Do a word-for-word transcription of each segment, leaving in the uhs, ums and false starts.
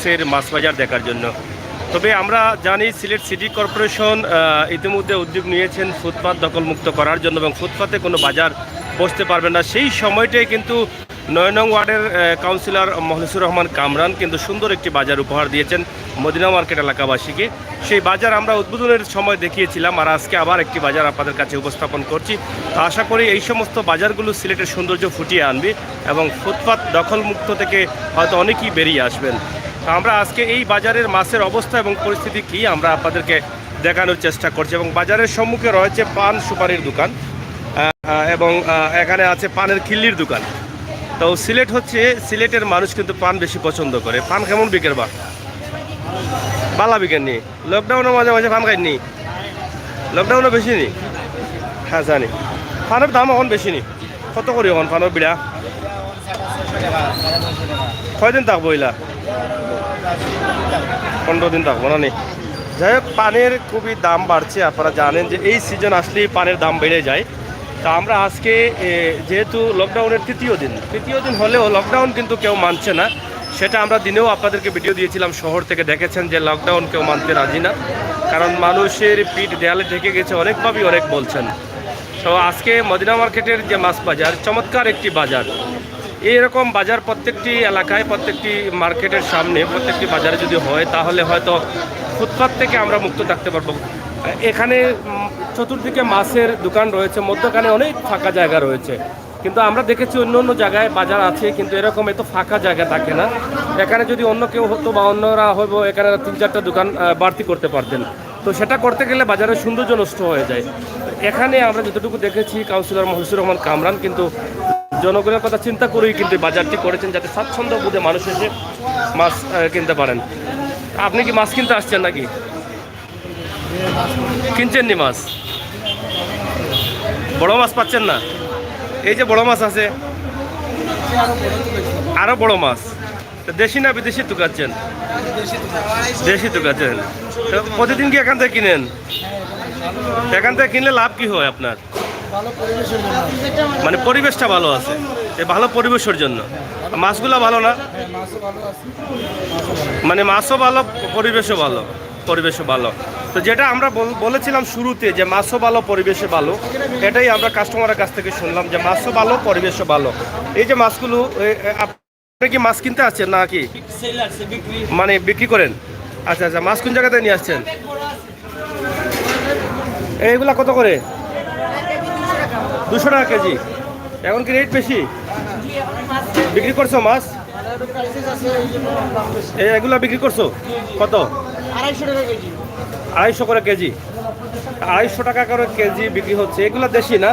কমপ্লেক্সের মাছ বাজার দেখার জন্য। তবে আমরা জানি সিলেট সিটি কর্পোরেশন, আহ, ইতিমধ্যে উদ্যোগ নিয়েছেন ফুটপাত দখলমুক্ত করার জন্য এবং ফুটপাতে কোনো বাজার বসতে পারবে না। সেই সময়টাই কিন্তু নয় নং ওয়ার্ডের, আহ, কাউন্সিলর মখলিসুর রহমান কামরান কিন্তু সুন্দর একটি বাজার উপহার দিয়েছেন মদিনা মার্কেট এলাকাবাসীকে। সেই বাজার আমরা উদ্বোধনের সময় দেখিয়েছিলাম, আর আজকে আবার একটি বাজার আপনাদের কাছে উপস্থাপন করছি। তো আশা করি এই সমস্ত বাজারগুলো সিলেটের সৌন্দর্য ফুটিয়ে আনবে এবং ফুটপাত দখলমুক্ত থেকে হয়তো অনেকেই বেরিয়ে আসবেন। তো আমরা আজকে এই বাজারের মাছের অবস্থা এবং পরিস্থিতি কি আমরা আপনাদেরকে দেখানোর চেষ্টা করছি। এবং বাজারের সম্মুখে রয়েছে পান সুপারির দোকান, আহ, এবং, আহ, এখানে আছে পানের খিল্লির দোকান। তো সিলেট হচ্ছে, সিলেটের মানুষ কিন্তু পান বেশি পছন্দ করে। পান কেমন বিকের বা? বালা বিকের নি? লকডাউনের মাঝে মাঝে পান খাইনি? লকডাউনও বেশি নি? হ্যাঁ, জানি। পানের দাম এখন বেশি নি? কত করি এখন পানের বিড়া? কয়দিন থাকবো ইলা? পনেরো দিন থাকবো না নি? যাই হোক, পানের খুবই দাম বাড়ছে। আপনারা জানেন যে এই সিজন আসলেই পানের দাম বেড়ে যায়। তা আমরা আজকে, এ, যেহেতু লকডাউনের তৃতীয় দিন, তৃতীয় দিন হলেও লকডাউন কিন্তু কেউ মানছে না। সেটা আমরা দিনেও আপনাদেরকে ভিডিও দিয়েছিলাম, শহর থেকে দেখেছেন যে লকডাউন কেউ মানতে রাজি না, কারণ মানুষের পিঠ দেয়ালে ঠেকে গেছে, অনেকভাবেই অনেক বলছেন। তো আজকে মদিনা মার্কেটের যে মাছ বাজার, চমৎকার একটি বাজার। এইরকম বাজার প্রত্যেকটি এলাকায়, প্রত্যেকটি মার্কেটের সামনে, প্রত্যেকটি বাজারে যদি হয়, তাহলে হয়তো ফুটপাত থেকে আমরা মুক্ত থাকতে পারবো। এখানে, উম, চতুর্দিকে মাছের দোকান রয়েছে, মধ্যখানে অনেক ফাঁকা জায়গা রয়েছে, কিন্তু আমরা দেখেছি অন্য অন্য জায়গায় বাজার আছে, কিন্তু এরকম এত ফাঁকা জায়গা থাকে না। এখানে যদি অন্য কেউ হতো বা অন্যরা হয়তো এখানে তিন চারটা দোকান, আহ, বাড়তি করতে পারতেন। তো সেটা করতে গেলে বাজারের সৌন্দর্য নষ্ট হয়ে যায়। এখানে আমরা যতটুকু দেখেছি, কাউন্সিলর মখলিসুর রহমান কামরান কিন্তু জনগণের কথা চিন্তা করেই কিন্তু এই বাজারটি করেছেন, যাতে স্বাচ্ছন্দ্য বোধে মানুষ এসে মাছ, আহ, কিনতে পারেন। আপনি কি মাছ কিনতে আসছেন নাকি? কিনছেন নি মাছ? বড় মাছ পাচ্ছেন না? এই যে বড় মাছ আছে, আরো বড় মাছ। তো দেশি না বিদেশি তুকাচ্ছেন? দেশি তুকাচ্ছেন। তো প্রতিদিন কি এখান থেকে কিনেন? এখান থেকে কিনলে লাভ কি হয় আপনার? মানে পরিবেশটা ভালো আছে, এই ভালো পরিবেশের জন্য। মাছগুলা ভালো না? মানে মাছও ভালো, পরিবেশও ভালো। পরিবেশও ভালো। তো যেটা আমরা বল-, বলেছিলাম শুরুতে যে মাছও ভালো, পরিবেশও ভালো, এটাই আমরা কাস্টমারের কাছ থেকে শুনলাম যে মাছও ভালো, পরিবেশও ভালো। এই যে মাছগুলো, এ, এ, আপনি কি মাছ কিনতে আসছেন নাকি? মানে বিক্রি করেন? আচ্ছা, আচ্ছা, মাছ কোন জায়গা থেকে নিয়ে আসছেন? এইগুলা কত করে? দুশো টাকা কেজি। এখন কি রেট বেশি? বিক্রি করছো মাছ? এই, এগুলা বিক্রি করছো কত? আড়াইশো টাকা কেজি। আড়াইশো করে কেজি। আড়াইশো টাকা করে কেজি বিক্রি হচ্ছে। এগুলা দেশি না?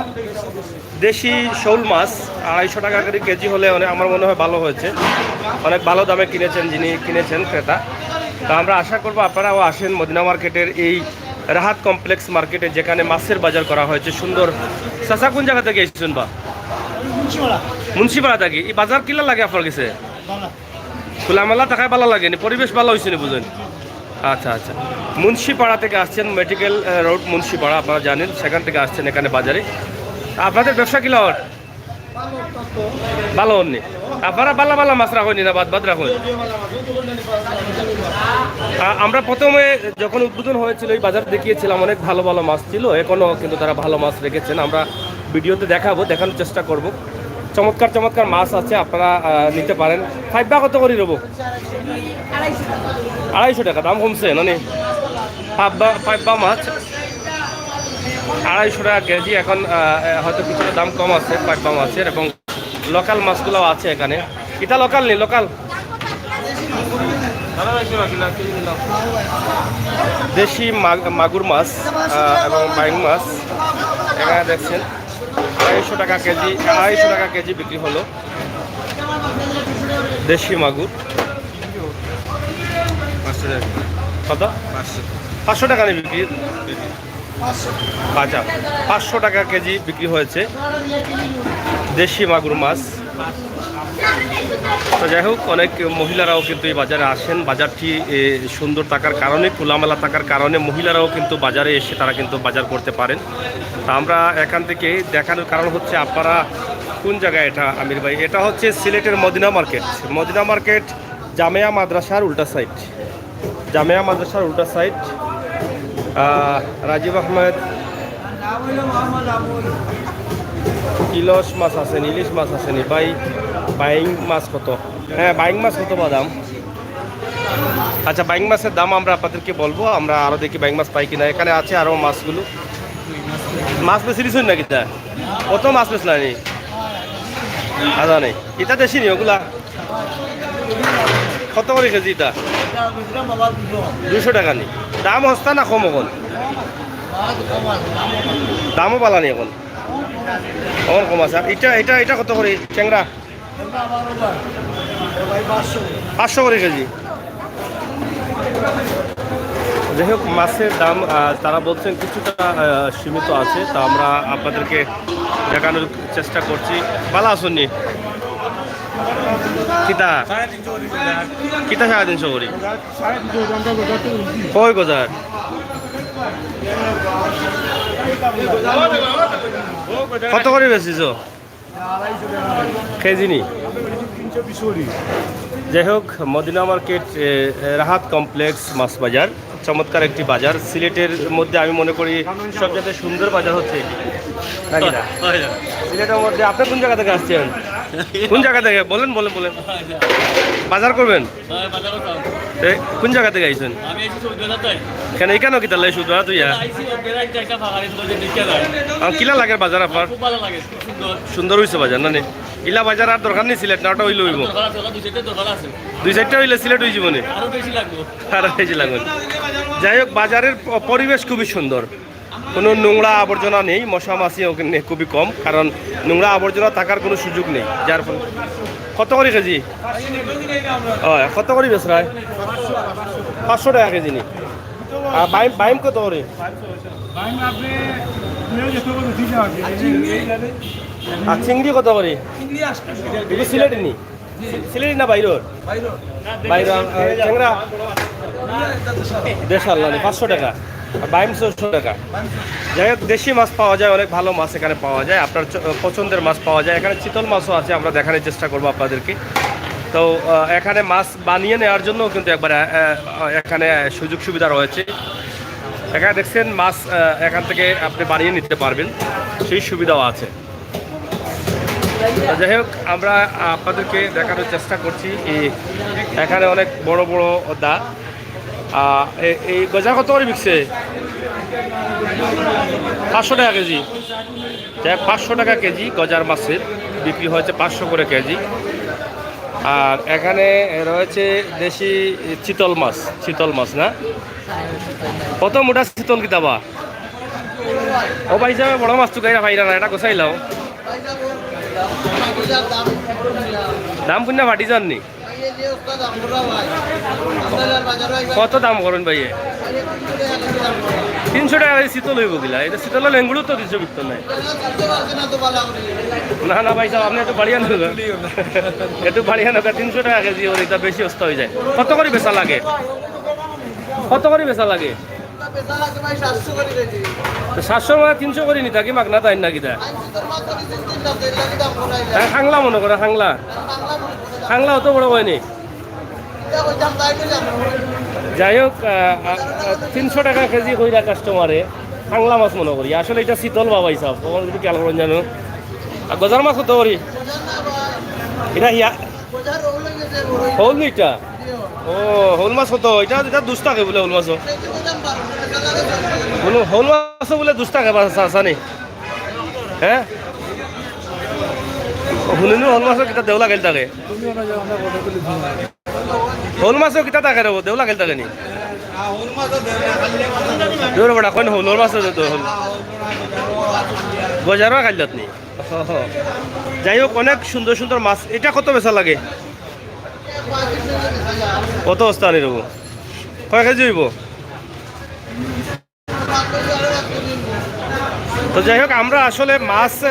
দেশি শৌল মাছ আড়াইশো টাকা করে কেজি হলে অনেক, আমার মনে হয় ভালো হয়েছে। অনেক ভালো দামে কিনেছেন যিনি, কিনেছেন ক্রেতা। তো আমরা আশা করবো আপনারাও আসেন মদিনা মার্কেটের এই রাহাত কমপ্লেক্স মার্কেটে, যেখানে মাছের বাজার করা হয়েছে সুন্দর। চাচা কোন জায়গা থেকে এসেছেন বা? মুন্সিপাড়া। মুন্সিপাড়া থেকে। এই বাজার কিলা লাগে আপনার কাছে? খোলামেলা থাকায় ভালো লাগে নি, পরিবেশ ভালো হয়েছে নি, বুঝেন? আচ্ছা, আচ্ছা। মুন্সিপাড়া থেকে আসছেন, মেডিকেল, আহ, রোড মুন্সিপাড়া, আপনারা জানেন, সেখান থেকে আসছেন এখানে বাজারে। আপনাদের ব্যবসা কিলা অর? ভালো অর নি। আপনারা ভালা ভালা মাছ রাখইন নি না, বাদ বাদ রাখইন? আ-, আমরা প্রথমে যখন উদ্বোধন হয়েছিল, এই বাজার দেখিয়েছিলাম, অনেক ভালো ভালো মাছ ছিল, এখনো কিন্তু তারা ভালো মাছ রেখেছেন। আমরা ভিডিওতে দেখাবো, দেখানোর চেষ্টা করব। চমৎকার চমৎকার মাছ আছে, আপনারা, আহ, নিতে পারেন। ফাইব্বা কত করে দেবো? আড়াইশো টাকা, দাম কমছে না নি? ফাইব্বা, ফাইব্বা মাছ আড়াইশো টাকা কেজি। এখন, আহ, হয়তো কিছুটা দাম কম আছে ফাইব্বা মাছের, এবং লোকাল মাছগুলাও আছে এখানে। ইটা লোকাল নি, লোকাল? দেশি মাগ-, মাগুর মাছ, আহ, এবং বাইং মাছ এখানে দেখছেন আড়াইশো টাকা কেজি, আড়াইশো টাকা কেজি বিক্রি হলো দেশি মাগুর। কত? পাঁচশো টাকা নি বিক্রি? আচ্ছা, পাঁচশো টাকা কেজি বিক্রি হয়েছে দেশি মাগুর মাছ। তো যাই হোক, অনেক মহিলারাও কিন্তু এই বাজারে আসেন। বাজারটি, এ, সুন্দর থাকার কারণে, খোলামেলা থাকার কারণে মহিলারাও কিন্তু বাজারে এসে তারা কিন্তু বাজার করতে পারেন। তা আমরা এখান থেকে দেখানোর কারণ হচ্ছে, আপনারা কোন জায়গায় এটা, আমির ভাই? এটা হচ্ছে সিলেটের মদিনা মার্কেট। মদিনা মার্কেট জামিয়া মাদ্রাসার উল্টা সাইড। জামিয়া মাদ্রাসার উল্টা সাইড। রাজীব আহমেদ। ইলিশ মাছ আছে নি, ইলিশ মাছ আছে নি ভাই? বাইং মাছ কত? হ্যাঁ, বাইং মাছ কত বা দাম? আচ্ছা, বাইং মাছের দাম আমরা আপনাদেরকে বলবো। আমরা আরো দেখি বাইং মাছ পাই কিনা। এখানে আছে আরো মাছগুলো। মাছ বেশি দিচ্ছেন নাকি তা? কত মাছ বেচলা নি? আদা নেই। এটা দেশি নি ওগুলা? কত করে কেজি এটা? দুশো টাকা নি। দাম হস্তা না কম এখন? দামও বালা নি এখন? এখন কম আছে। আর এটা, এটা, এটা কত করে চ্যাংড়া? পাঁচশো করে কেজি। যাই হোক, মাছের দাম, আহ, তারা বলছেন কিছুটা, আহ, সীমিত আছে, তা আমরা আপনাদেরকে দেখানোর চেষ্টা করছি। বালা আছইন নি? কিতা? কিতা সাড়ে তিনশো করি? কই গজার? কত করে বেচিছো? কেজি নি? যাই হোক, মদিনা মার্কেট, এ, এ, রাহাত কমপ্লেক্স মাছ বাজার, চমৎকার একটি বাজার। সিলেটের মধ্যে আমি মনে করি সবচেয়ে সুন্দর বাজার হচ্ছে এটি, নাকি না? সিলেটের মধ্যে আপনি কোন জায়গা থেকে আসছেন? কোন জায়গা থেকে? বলেন, বলেন, বলেন। বাজার করবেন? এ, কোন জায়গা থেকে আইছেন? আমি এসেছি উদ্যোগ। কেন, এখানেও কিতা লাই শুধু তুই? আইসি, ওদের একটা, একটা ভাড়া দিতে, ওদের দিকে যায়। আর কিলা লাগে বাজার আপনার? খুব ভালো লাগে, খুব সুন্দর। সুন্দর হইছে বাজার, না নি? ইলা বাজার আর দরকার নেই সিলেট, না ওটা হইলে হইব? দরকার আছে, ওটা দুই চারটা দরকার আছে। দুই চারটা হইলে সিলেট হইব নি? আরো বেশি লাগবে। আরো বেশি লাগবে। যাই হোক, বাজারের প-, পরিবেশ খুবই সুন্দর, কোনো নোংরা আবর্জনা নেই, মশা মাছি ওখানে খুবই কম, কারণ নোংরা আবর্জনা থাকার কোনো সুযোগ নেই, যার ফলে। কত করে কেজি? ও, কত করে বেচরায়? পাঁচশো টাকা কেজি নি। আর বাইম, বাইম কত করে? আর চিংড়ি কত করে? এগুলো সিলেটি নি? সিলেটি না বাইরর? বাইরর, আহ, চ্যাংড়া? দেশাল না নি, পাঁচশো টাকা। আর বাইম ছয়শো টাকা। যাই হোক, দেশি মাছ পাওয়া যায়, অনেক ভালো মাছ এখানে পাওয়া যায়, আপনার চ-, পছন্দের মাছ পাওয়া যায়। এখানে চিতল মাছও আছে, আমরা দেখানোর চেষ্টা করবো আপনাদেরকে। তো, আহ, এখানে মাছ বানিয়ে নেওয়ার জন্য কিন্তু একবারে, আহ, আহ, এখানে সুযোগ সুবিধা রয়েছে। এখানে দেখছেন মাছ, আহ, এখান থেকে আপনি বানিয়ে নিতে পারবেন, সেই সুবিধাও আছে। তো যাই হোক, আমরা আপনাদেরকে দেখানোর চেষ্টা করছি, এই এখানে অনেক বড় বড় দা। আহ, এ-, এই গজা কত করে বিকছে? পাঁচশো টাকা কেজি। যাই হোক, পাঁচশো টাকা কেজি গজার মাছের বিক্রি হয়েছে, পাঁচশো করে কেজি। আর এখানে রয়েছে দেশি চিতল মাছ, চিতল মাছ না? কত মোটা চিতল কিতা বা? ও ভাই সাহেব, বড় মাছ তো গাইরা ভাইরা না, এটা গোসাইলাও। দাম পুণ্যা ফাটি যাননি? কত দাম করেন ভাইয়ে? তিনশো টাকা এই চিতল হইব কিলা? এটা চিতল লেঙ্গুড়ও তো তিনশো বিকতো নাই। না, না ভাই সাহেব, আপনি একটু বাড়িয়ে নেবেন। একটু বাড়িয়ে নেবেন, তিনশো টাকা কেজি ওর, এটা বেশি সস্তা হয়ে যায়। কত করে বেচা লাগে? কত করে বেচা লাগে? তো সাতশো মানে তিনশো করে নিতা কি মাগনা তাই না কিতা? হ্যাঁ, হাংলা মনে করে, হাংলা। হাংলা অত বড় হয়নি। যাই হোক, আহ, আহ, তিনশো টাকা কেজি কইরা কাস্টমারে হাংলা মাছ মনে করি। আসলে এটা চিতল বা ভাই সাহেব, তোমার যদি খেয়াল করেন জানো। আর গজার মাছ কত করি? এটা হিয়া-, হল নি এটা? ও, হল মাছ কত? এটা, এটা দুশ টাকা বলে হল মাছ। বলো, হল মাছ বলে দুশ টাকা বা চা-, চানি। হ্যাঁ? হুনুনু হল মাছ কিতা দেওলা গেল থাকে? হল মাছও কিতা থাকে রে, দেওলা গেল থাকে নি? দূর বেটা, কোন হল, হল মাছ তো হল। গজারও খাইলত নি? যাই হোক, অনেক সুন্দর সুন্দর মাছ। এটা কত বেচা লাগে? কত বস্তা আনি রব? কয় কেজি হইব? তো যাই হোক, আমরা আসলে মাছ, আহ,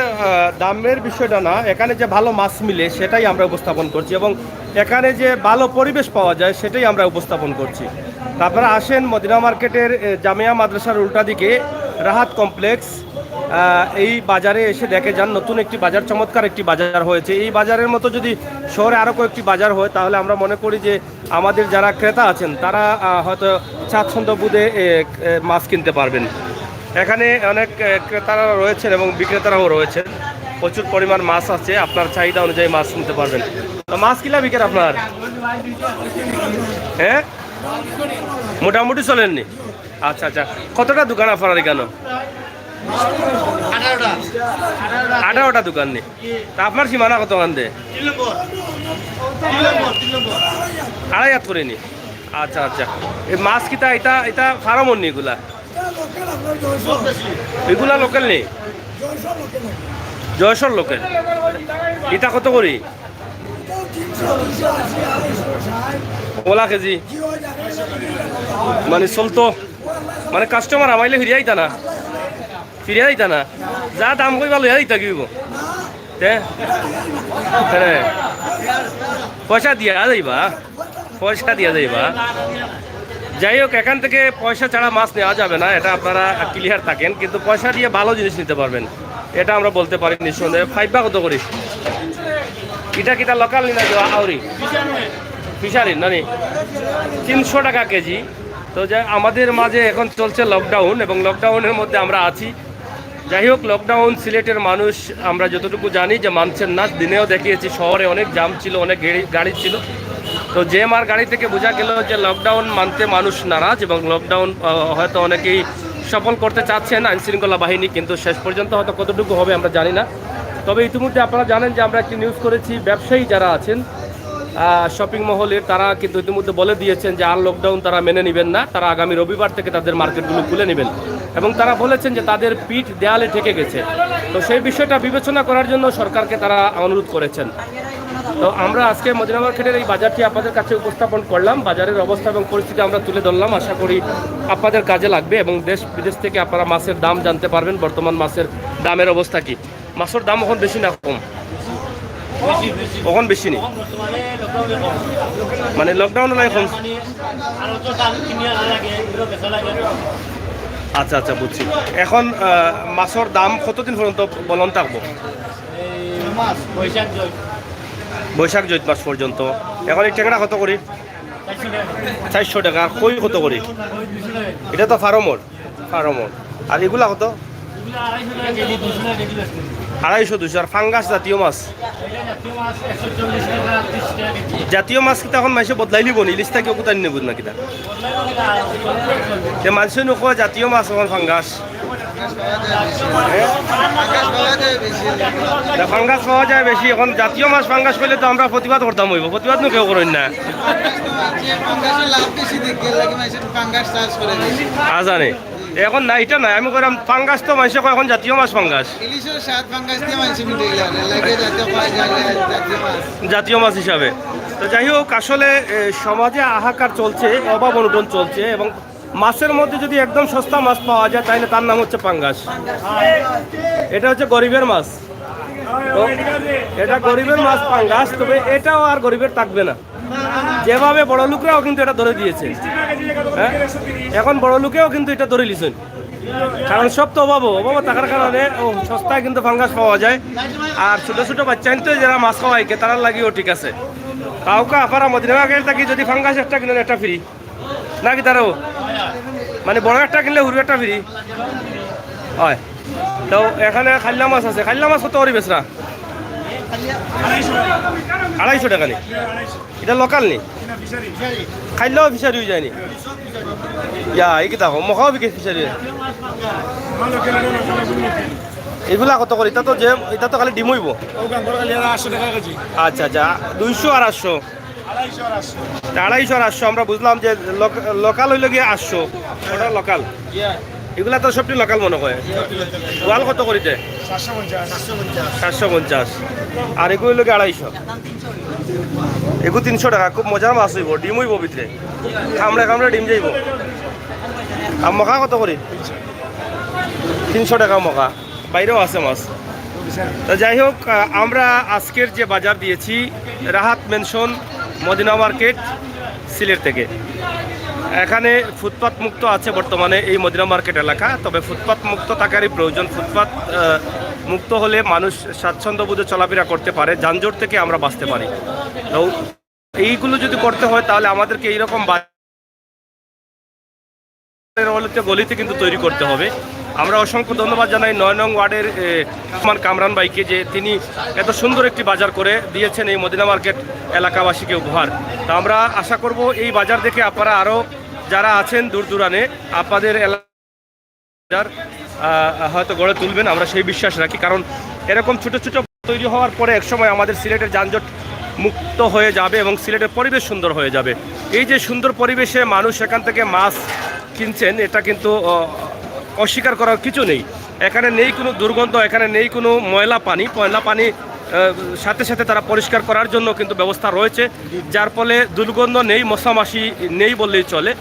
দামের বিষয়টা না, এখানে যে ভালো মাছ মিলে সেটাই আমরা উপস্থাপন করছি এবং এখানে যে ভালো পরিবেশ পাওয়া যায় সেটাই আমরা উপস্থাপন করছি। তো আপনারা আসেন মদিনা মার্কেটের, এ, জামিয়া মাদ্রাসার উল্টা দিকে রাহাত কমপ্লেক্স, আহ, এই বাজারে এসে দেখে যান, নতুন একটি বাজার, চমৎকার একটি বাজার হয়েছে। এই বাজারের মতো যদি শহরে আরও কয়েকটি বাজার হয়, তাহলে আমরা মনে করি যে আমাদের যারা ক্রেতা আছেন, তারা আহ, হয়তো স্বাচ্ছন্দ্য বোধে এ, এ, মাছ কিনতে পারবেন। এখানে অনেক এ, ক্রেতারা রয়েছেন এবং বিক্রেতারাও রয়েছেন। প্রচুর পরিমাণ মাছ আছে, আপনার চাহিদা অনুযায়ী মাছ নিতে পারবেন। তো মাছ কিলা বিকের আপনার? হ্যাঁ, মোটামুটি চলেননি। আচ্ছা, আচ্ছা, কতটা দোকান আপনার এখানে? আঠারোটা। আঠারোটা দোকান নি? তা আপনার সীমানা কত কান্দে? আড়াই হাত করে নি? আচ্ছা, আচ্ছা। এই মাছ কিতা এটা, এটা ফার্মর নি এগুলা? এগুলা লোকাল নি? জয়সর লোকাল। এটা কত করি? OLA KG? মানে চলতো, মানে কাস্টমার আমাইলে ফিরিয়া আইতা না, ফিরিয়া আইতা না। যা দাম কইবা লইয়া দিতা কি হইব? তে, হ্যাঁ, পয়সা দিয়া যাইবা, পয়সা দিয়া যাইবা। যাই হোক, এখান থেকে পয়সা ছাড়া মাছ নেওয়া যাবে না, এটা আপনারা ক্লিয়ার থাকেন। কিন্তু পয়সা দিয়ে ভালো জিনিস নিতে পারবেন, এটা আমরা বলতে পারি নিঃসন্দেহে। ফাইবা কত করি? এটা কিতা লোকাল নি না দেওয়া আউরি? ফিশারি না নি? তিনশো টাকা কেজি। তো যা, আমাদের মাঝে এখন চলছে লকডাউন এবং লকডাউনের মধ্যে আমরা আছি। যাই হোক, লকডাউন সিলেটের মানুষ, আমরা যতটুকু জানি যে মানছেন না। দিনেও দেখিয়েছি, শহরে অনেক জ্যাম ছিল, অনেক গাড়ি গাড়ি ছিল। তো জ্যাম আর গাড়ি থেকে বোঝা গেল যে লকডাউন মানতে মানুষ নারাজ এবং লকডাউন আহ, হয়তো অনেকেই সফল করতে চাচ্ছেন আইনশৃঙ্খলা বাহিনী, কিন্তু শেষ পর্যন্ত হয়তো কতটুকু হবে আমরা জানি না। তবে ইতিমধ্যে আপনারা জানেন যে আমরা একটি নিউজ করেছি, ব্যবসায়ী যারা আছেন শপিং মহলের, তারা কিন্তু ইতিমধ্যে বলে দিয়েছেন যে আর লকডাউন তারা মেনে নেবেন না, তারা আগামী রবিবার থেকে তাদের মার্কেটগুলো খুলে নেবেন। এবং তারা বলেছেন যে তাদের পিঠ দেয়ালে ঠেকে গেছে। তো সেই বিষয়টা বিবেচনা করার জন্য সরকারকে তারা অনুরোধ করেছেন। তো আমরা আজকে মদিনা মার্কেটের এই বাজারটি আপনাদের কাছে উপস্থাপন করলাম, বাজারের অবস্থা এবং পরিস্থিতি আমরা তুলে ধরলাম। আশা করি আপনাদের কাজে লাগবে এবং দেশ বিদেশ থেকে আপনারা মাছের দাম জানতে পারবেন, বর্তমান মাছের দামের অবস্থা কি। মাছর দাম অখন বেশি না কম? অখন বেশি নি? মানে লকডাউন নাই কম? আচ্ছা, আচ্ছা, বুঝছি। এখন আহ, মাছর দাম কতদিন পর্যন্ত বলন থাকবো? বৈশাখ জৈত মাস পর্যন্ত। এখন এই টেংরা কত করি? চারশো টাকা। আর কই কত করি? এটা তো ফার্মর, ফার্মর। আর এগুলা কত? আড়াইশো, দুইশো। আর ফাঙ্গাস জাতীয় মাছ? জাতীয় মাছ কিতা এখন মাইনষে বদলাইলিবো নি? ইলিশ থাকি কুতাই নেব না কিতা? তে মাইনষে নু কয় জাতীয় মাছ এখন ফাঙ্গাস। হ্যাঁ? না, ফাঙ্গাস পাওয়া যায় বেশি। এখন জাতীয় মাছ ফাঙ্গাস কইলে তো আমরা প্রতিবাদ করতাম অইবো, প্রতিবাদ নু কেউ করইন না। আ, জানে। এখন না, এটা নাই, আমি কইরাম ফাঙ্গাস তো মাইনষে কয় এখন জাতীয় মাছ ফাঙ্গাস। ইলিশর স্বাদ ফাঙ্গাস দিয়া মাইনষে মিটাইলা, লাগে জাতীয় মাছ, জাতীয় মাছ। জাতীয় মাছ হিসাবে। তো যাই হোক, আসলে এ, সমাজে হাহাকার চলছে, অভাব অনটন চলছে এবং মাছের মধ্যে যদি একদম সস্তা মাছ পাওয়া যায়, তাহলে তার নাম হচ্ছে পাঙ্গাস। এটা হচ্ছে গরিবের মাছ। তো এটা গরিবের মাছ পাঙ্গাস, তবে এটাও আর গরিবের থাকবে না। যেভাবে বড় লোকরাও কিন্তু এটা ধরে দিয়েছে, হ্যাঁ, এখন বড় লোকেও কিন্তু এটা ধরে লিছেন। কারণ সব তো অভাব, অভাব থাকার কারণে ও সস্তায় কিন্তু পাঙ্গাস পাওয়া যায়। আর ছোট ছোট বাচ্চা কিন্তু যারা মাছ খাওয়াইকে, তারার লাগিও ঠিক আছে। কাউকে আপারা মদিনা মার্কেট থাকি যদি পাঙ্গাস একটা কিনেন, একটা ফ্রি। নাকি তারও? মানে বড় একটা কিনলে হুরু একটা ফ্রি হয়। তো এখানে খাইল্লা মাছ আছে। খাইল্লা মাছ কত করি বেচরা? আড়াইশো টাকা নি? এটা লোকাল নি? খাইল্লাও ফিশারি হয়ে যায়নি? ইয়া, এই কি দেখো, মখাও বিকে ফিশারি। এগুলা কত করি? এটা তো যে, এটা তো খালি ডিম হইব। আচ্ছা, আচ্ছা, দুইশো আর আটশো। তা আড়াইশো আর আটশো আমরা বুঝলাম যে লোক-, লোকাল হইল গিয়ে আটশো, ওটা লোকাল। এগুলা তো সবটি লোকাল মনে হয়। গোয়াল কত করিতে? সাতশো পঞ্চাশ। আর এগু হইল গিয়ে আড়াইশো। এগু তিনশো টাকা, খুব মজার মাছ হইব, ডিম হইব ভিতরে, কামড়ে কামড়ে ডিম যাইব। আর মখা কত করি? তিনশো টাকা মখা। বাইরেও আছে মাছ। তো যাই হোক, আহ, আমরা আজকের যে বাজার দিয়েছি রাহাত মেনশন, মদিনা মার্কেট, সিলেট থেকে। এখানে ফুটপাত মুক্ত আছে বর্তমানে এই মদিনা মার্কেট এলাকা। তবে ফুটপাত মুক্ত থাকারই প্রয়োজন। ফুটপাত আহ, মুক্ত হলে মানুষ স্বাচ্ছন্দ্য বোধে চলাফেরা করতে পারে, যানজট থেকে আমরা বাঁচতে পারি। তো এইগুলো যদি করতে হয়, তাহলে আমাদেরকে এইরকম বাজারের অলিতে গলিতে কিন্তু তৈরি করতে হবে। আমরা অসংখ্য ধন্যবাদ জানাই নয় নং ওয়ার্ডের এ, রহমান কামরান ভাইকে, যে তিনি এত সুন্দর একটি বাজার করে দিয়েছেন এই মদিনা মার্কেট এলাকাবাসীকে উপহার। তো আমরা আশা করব এই বাজার দেখে আপনারা আরও যারা আছেন দূর দূরানে, আপনাদের এলাকার বাজার আহ, হয়তো গড়ে তুলবেন, আমরা সেই বিশ্বাস রাখি। কারণ এরকম ছোট ছোট তৈরি হওয়ার পরে একসময় আমাদের সিলেটের যানজট মুক্ত হয়ে যাবে এবং সিলেটের পরিবেশ সুন্দর হয়ে যাবে। এই যে সুন্দর পরিবেশে মানুষ এখান থেকে মাছ কিনছেন, এটা কিন্তু আহ, অস্বীকার করার কিছু নেই। এখানে নেই কোনো দুর্গন্ধ, এখানে নেই কোনো ময়লা পানি। ময়লা পানি আহ, সাথে সাথে তারা পরিষ্কার করার জন্য কিন্তু ব্যবস্থা রয়েছে, যার ফলে দুর্গন্ধ নেই, মশামাছি নেই বললেই চলে।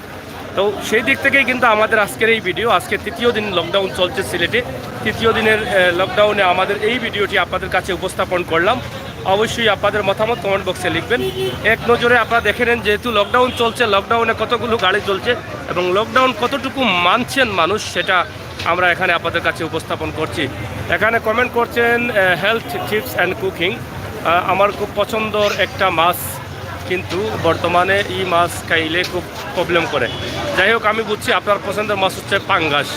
তো সেই দিক থেকেই কিন্তু আমাদের আজকের এই ভিডিও। আজকে তৃতীয় দিন লকডাউন চলছে সিলেটে। তৃতীয় দিনের আহ, লকডাউনে আমাদের এই ভিডিওটি আপনাদের কাছে উপস্থাপন করলাম। অবশ্যই আপনাদের মতামত কমেন্ট বক্সে লিখবেন। এক নজরে আপনারা দেখে নেন, যেহেতু লকডাউন চলছে, লকডাউনে কতগুলো গাড়ি চলছে এবং লকডাউন কতটুকু মানছেন মানুষ, সেটা আমরা এখানে আপনাদের কাছে উপস্থাপন করছি। এখানে কমেন্ট করছেন, হেলথ টিপস অ্যান্ড কুকিং। আমার খুব পছন্দর একটা মাছ, কিন্তু বর্তমানে এই মাছ খাইলে খুব প্রবলেম করে। যাই হোক, আমি বুঝছি আপনার পছন্দের মাছ হচ্ছে পাঙ্গাস।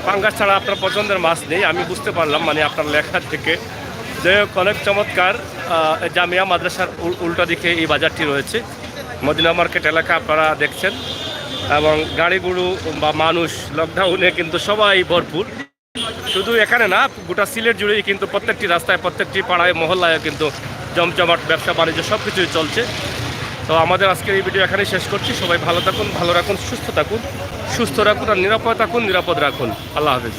পাঙ্গাস ছাড়া আপনার পছন্দের মাছ নেই, আমি বুঝতে পারলাম, মানে, আপনার লেখা থেকে। যাই হোক, অনেক চমৎকার। আহ, জামিয়া মাদ্রাসার উল- উল্টা দিকে এই বাজারটি রয়েছে, মদিনা মার্কেট এলাকা আপনারা দেখছেন। এবং গাড়ি গরু বা মানুষ লকডাউনে কিন্তু সবাই ভরপুর। শুধু এখানে না, গোটা সিলেট জুড়েই কিন্তু প্রত্যেকটি রাস্তায়, প্রত্যেকটি পাড়ায়, মহল্লায় কিন্তু জমজমাট ব্যবসা বাণিজ্য সব কিছুই চলছে। তো আমাদের আজকের এই ভিডিও এখানেই শেষ করছি। সবাই ভালো থাকুন, ভালো রাখুন, সুস্থ থাকুন, সুস্থ রাখুন আর নিরাপদ থাকুন, নিরাপদ রাখুন। আল্লাহ হাফেজ।